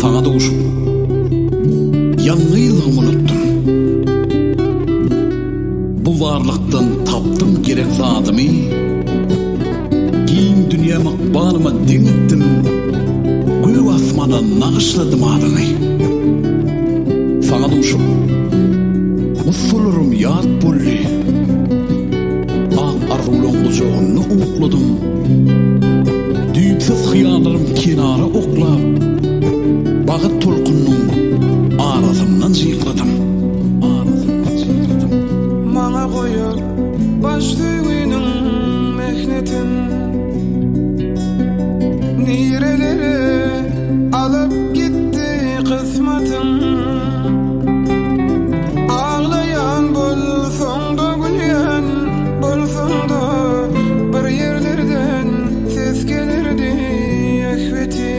Saňa duşup, ýalňyzlygymy unutdym. Bu barlykdan tapdym gerek zadymy. Giň dünýäm ykbalyma deň etdim. Gök asmana nagyşladym adyňy. Saňa duşup, gussalarym ýat boldy. Ak arzuwlaň gujagynda ukladym. Düýpsüz hyýallarym kenara oklap, Bagyt tolkunynyň arasyndan jykladym. Arasyndan jykladym. Maňa goýup baş söýginiň mähnetin Nirelere alyp gitdi kysmatym Aglaýan bolsaň-da gülýän bolsaň-da bir ýerlerden ses gelerdi ehbeti.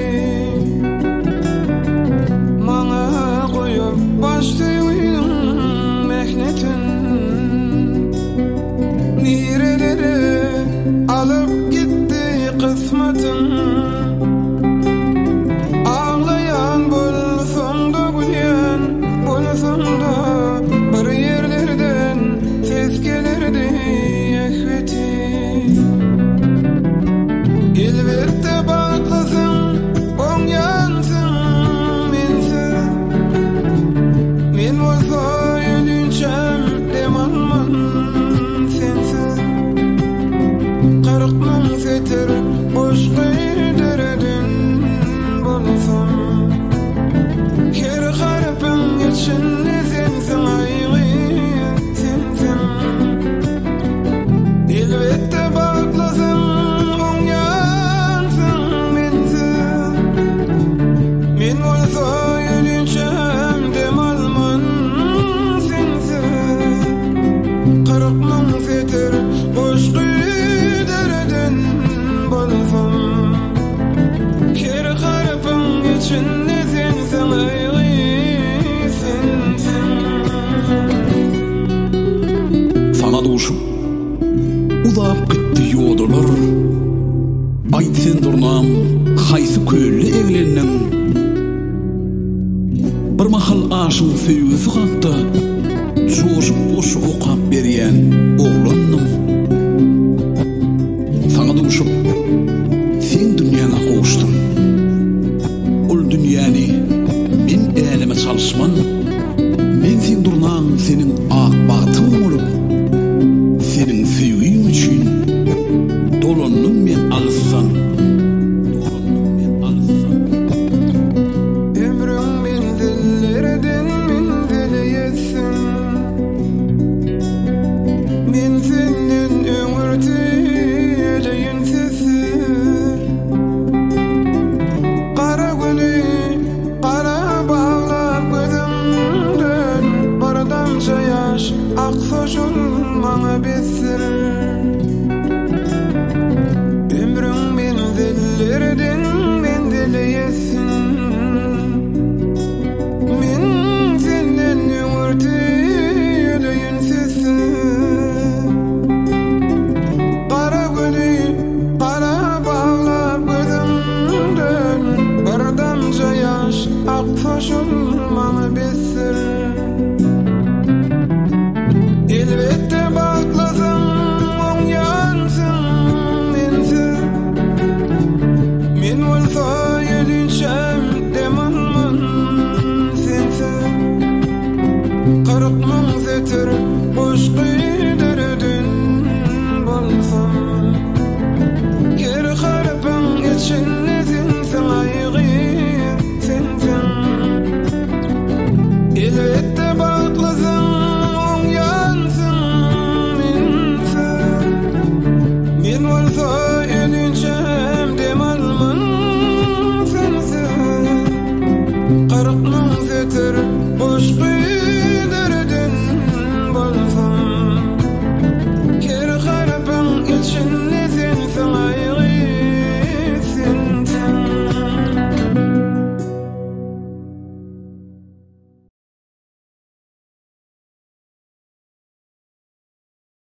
Maňa goýup baş söýgüniň mähnetin Nirelere alyp gitdi kysmatym. Aglaýan bolsaň-da gülýän bolsaň-da bir ýerlerden ses gelerdi ehweti. Elbetde bagtlysyň, oňýansyň mensiz. Men bolsa ölünçäm dem alman sensiz. 40 müň setir goşgy döreden bolsam Her harpyň içinde sensiň aýgy sensiň Elbetde bagtlysyň oňýansyň mensiz Men bolsa ölünçäm dem alman sensiz 40 müň setir goşgy döreden bolsam Her harpyň içinde sensiň aýgy sensiň. Saňa duşup uzap gitdi ýodalar Aýt sen durnam haýsy kölde eglendiň Bir mahal aşyň söýgüsi hakda Joşup goşgy okap berýän.